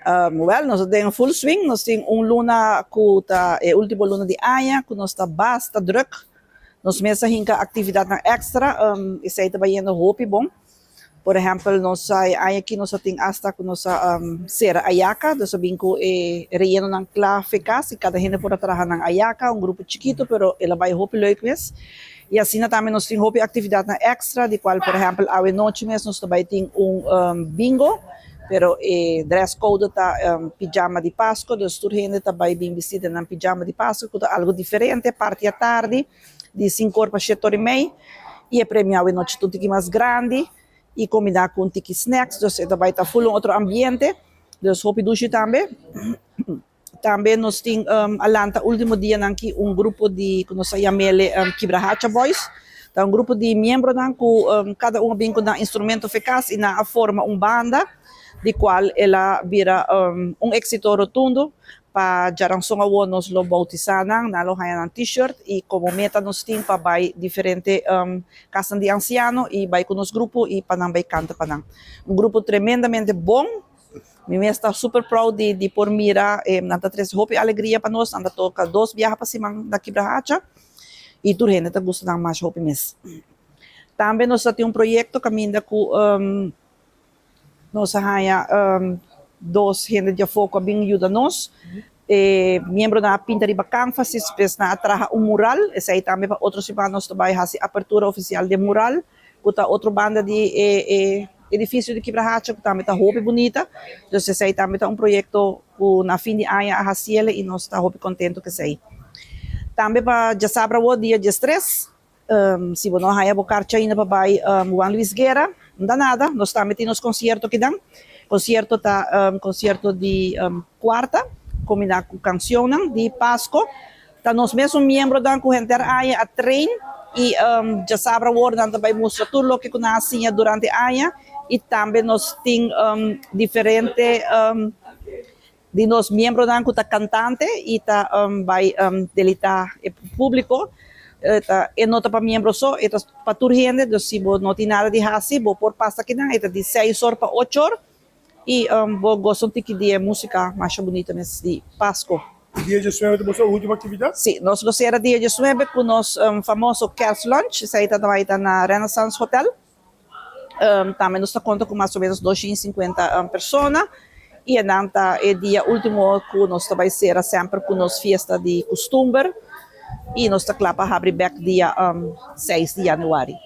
Well, nos tin full swing, nos tin un luna ku ta e último luna di aña, ku nos ta basta druk. Nos mes a hinka aktividatnan extra, esei ta bayendo hopi bon. Por ehèmpel, nos e aña aki nos tin asta ku nos sera ayaka, dus bin ku e reyenonan kla for kas, i kada hende por traha nan ayaka, un grupo chikitu, pero el a bai hopi leuk mes. I asina tambe nos tin hopi aktividatnan extra, di kual, por ehèmpel, awe nochi mes nos tambe tin un bingo, pero e dress code ta pijama di Pasku, dus tur hende ta bai bin bistí na pijama di Pasku, ku ta algu diferente, parti atardi, di 5 or pa 7 or i mei, i e premio awe nochi tur tiki mas grandi, i kombiná ku tiki snacks, dus e bai ta full un otro ambiente, dus hopi dushi tambe. Tambe nos tin a lanta último dianan aki un grupo di ku nos ta yama Kibrahacha Boys. Ta un grupo di miembronan ku kada un bin ku un instrumento for kas i nan a forma un banda, di kual el a bira un éksito rotundo. Pa djaranson awo nos lo boutisá nan, nan lo haña nan t-shirt i komo meta nos tin pa bai diferente kas di ansiano i bai ku nos grupo i pa nan bai kanta pa nan. Un grupo tremendamente bon. Mi mes ta super proud di por mira, nan ta trese hopi alegria pa nos, nan ta toka dos biaha pa siman na Kibrahacha i tur hende ta gusta nan mas hopi mes. Tambe nos tin un proyekto kaminda ku nos a haña dos hende di afó ku a bin yuda nos. Miembronan a pinta riba canvas, despues nan a traha un mural, esei tambe pa otro siman nos ta bai hasi apertura ofisial di mural, ku ta otro banda di e edifisio di Kibrahacha, ku tambe ta hopi bunita. Dus esei tambe ta un proyekto ku na fin di aña a hasié i nos ta hopi kontentu ku esei. Tambe pa djasabra dia 13, si bo no haya bo karchi ainda pa bai Juan Luis Guerra, no da nada, nos tambe tin nos konsierto akinan. Konsierto ta konsierto di kuarta, kombiná ku kanshonnan di Pasku. Ta nos mes miembronan ku henter aña a train i djasabra awor nan ta bai mustra tur loke ku nan a siña durante aña i tambe nos tin diferente di nos miembronan ku ta kantante i ta bai deleitá e públiko. Ta e no ta pa miembro so, e ta pa tur hende, dus si bo no tin nada di hasi, bo por pasa akinan, e ta di 6 or pa 8 or i bo gosa un tiki di e músika masha bunita mes di Pasku. Dia 19 ta e último aktividat? Si, nos lo sera dia 19 ku nos famoso Kerstlunch, esei ta bai ta na Renaissance Hotel. Tambe nos ta konta ku mas o ménos 250 persona i nan ta e dia último ku nos ta bai sera semper ku nos fiesta di kustumber i nos ta kla pa habri bèk dia 6 di yanüari.